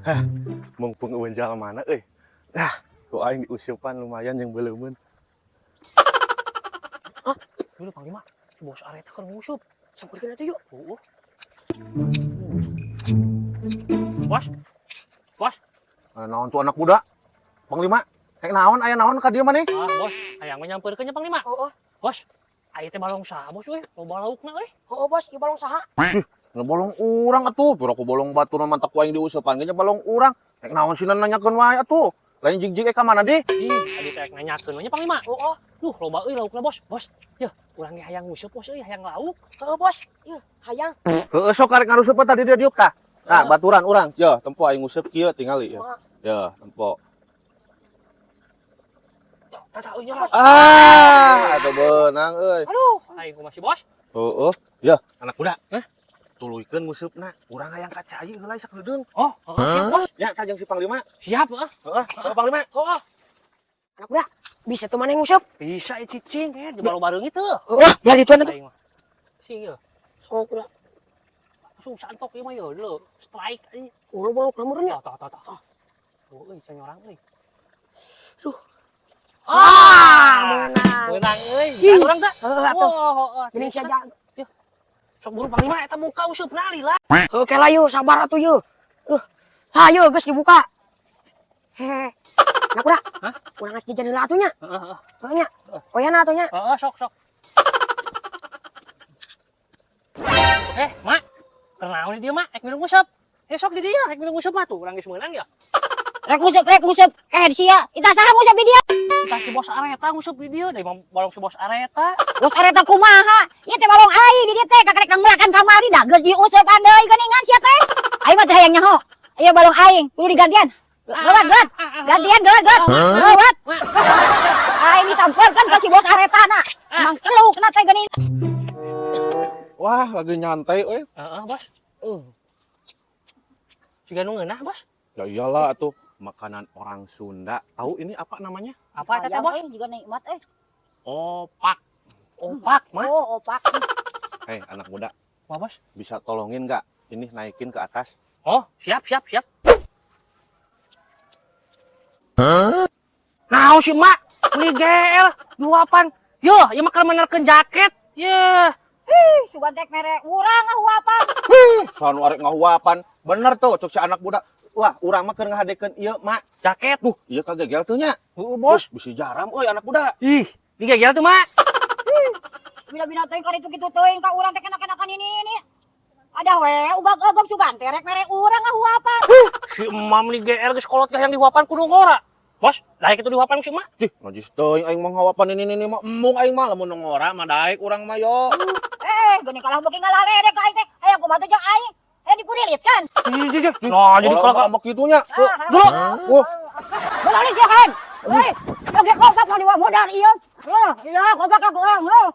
Hah, mumpung euweuh jalmana euy. Ah, ku aing diuseupan lumayan yang beleumeun. Dulu Panglima, si bos Areta keur nguseup. Samperkeun atuh yuk. Heeh. Bos. Bos. Aya naon tuh, anak muda? Panglima, rek naon, aya naon ka dieu maneh? Ah, bos, hayang mah nyamperkeun nya, Panglima. Oh, oh. Bos, aya teh balong saha, bos euy? Loba laukna euy. Oh, bos, ieu balong saha? Nu bolong urang atuh, pira ku bolong batur mah mantak ku aing diuseupan ge nya balong urang. Rek naon sih nanyakeun wae atuh. Lain jig-jig ka mana deh? Ih, tadi teh rek nanyakeun we nya, Panglima. Oh, oh. Duh, loba euy laukna, bos. Bos, yeuh, urang ge hayang nguseup, bos euy, hayang lauk. Heeh, bos. Ieu hayang. Heeh, sok karek ngaruseup tadi dia diuk tah. Nah, baturan urang. Yo, tempo aing nguseup kieu tingali ya. Ya, tempo. Tah, tah euy nya. Ah, atuh beunang euy. Aduh, aing kumaha sih, bos? Heeh. Ya, anak muda. Hah? Tuluykeun nguseupna. Urang hayang ka cai heula sakedeung. Oh, heeh, siap, bos. Ya, tajang si Panglima. Siap, heeh. Heeh, heeh, Panglima. Heeh. Anak muda, bisa tuh maneh nguseup? Bisa ya cicing, eh, di balong bareng itu. Heeh, belah dituan atuh. Aing mah. Sing ya. Sok udah. Langsung santok ieu mah ya, dulu. Strike anjing. Oh, balong meureun nya. Tah, tah, tah, tah. Oh, euy, can nyorang euy. Duh. Ah, Meunang. meunang euy. Bisa urang teh. Heeh, atuh. Wah, heeh. Geuning sia jago. Sok buru, Panglima, eta buka usupna lila. Heuh, kela yeuh, sabar atuh yeuh. Duh. Sayo geus dibuka. Hehe. Anak muda. Hah? Urang ngajajan heula atuh nya. Heeh, heeh. Heuh nya. Oyana atuh nya. Heeh, sok sok. Eh, Mak. Kenaon di dieu, Mak? Ek minum useup. Eh, sok di dieu, ek minum useup mah tuh, urang geus meunang ya. Rek nguseup, rek nguseup. Eh, sia, ita saha nguseup di dieu? Kita si bos Areta nguseup di dieu, da imah balong si bos Areta. Bos Areta kumaha? Ieu teh balong aing di dieu teh kakarek nang melakan kamari da geus diuseupan deui geuningan sia teh. Aing mah teh hayang nyaho. Ieu balong aing, kudu digantian. Gawat, gawat. Gantian, gawat, gawat. Gawat. Mak, Aing disamperkeun ka si bos Areta na. Emang keluk na teh geuning. Wah, lagi nyantai euy. Heeh, bos. Siga nu ngeunah, bos. Ya iyalah atuh, makanan orang Sunda. Tahu ini apa namanya? Apa eta teh, bos? Juga nikmat eh. Opak. Opak, Mak. Oh, opak. Hei, anak muda, Wah, bos. Bisa tolongin nggak? Ini naikin ke atas. Oh, siap, siap, siap. Nah, si Mak, beli GL 28. Yo, ieu mah keur menerkeun jaket. Ye. Ih, sugan tek mere urang ngahuapan. Saha nu arek ngahuapan. Bener tuh, cek si anak muda. Wah, urang mah keur ngahadekeun ieu, Mak. Jaket. Duh, ieu kagegel teu nya? Heeh, bos. Duh, bisi jaram euy, anak muda. Ih, digegel tuh, Mak. Bina-bina teuing ka ditu kitu teuing ka urang teh kena-kenakan ini. Ada we ugag-ugag sugan teh rek mere urang ngahuapan. Si emam nih GR geus kolot yang dihuapan kudu ngora. Bos, daek itu dihuapan si emak. Cih, najis teuing aing mah ngahuapan ini mah, embung aing mah lamun ngora mah daek urang mah yo. Eh, geuning kalah beuki ngalalede ka aing teh. Hayang kumaha tuh jeung aing? Eh, dipurilit kan? Nah, jadi kalau kalau kitu nya. Ah, Dulu. Wah, Boleh dia kan? Boleh. Oke, kompak mau dibawa modal iya. Oh, iya, kompak aku orang. Oh.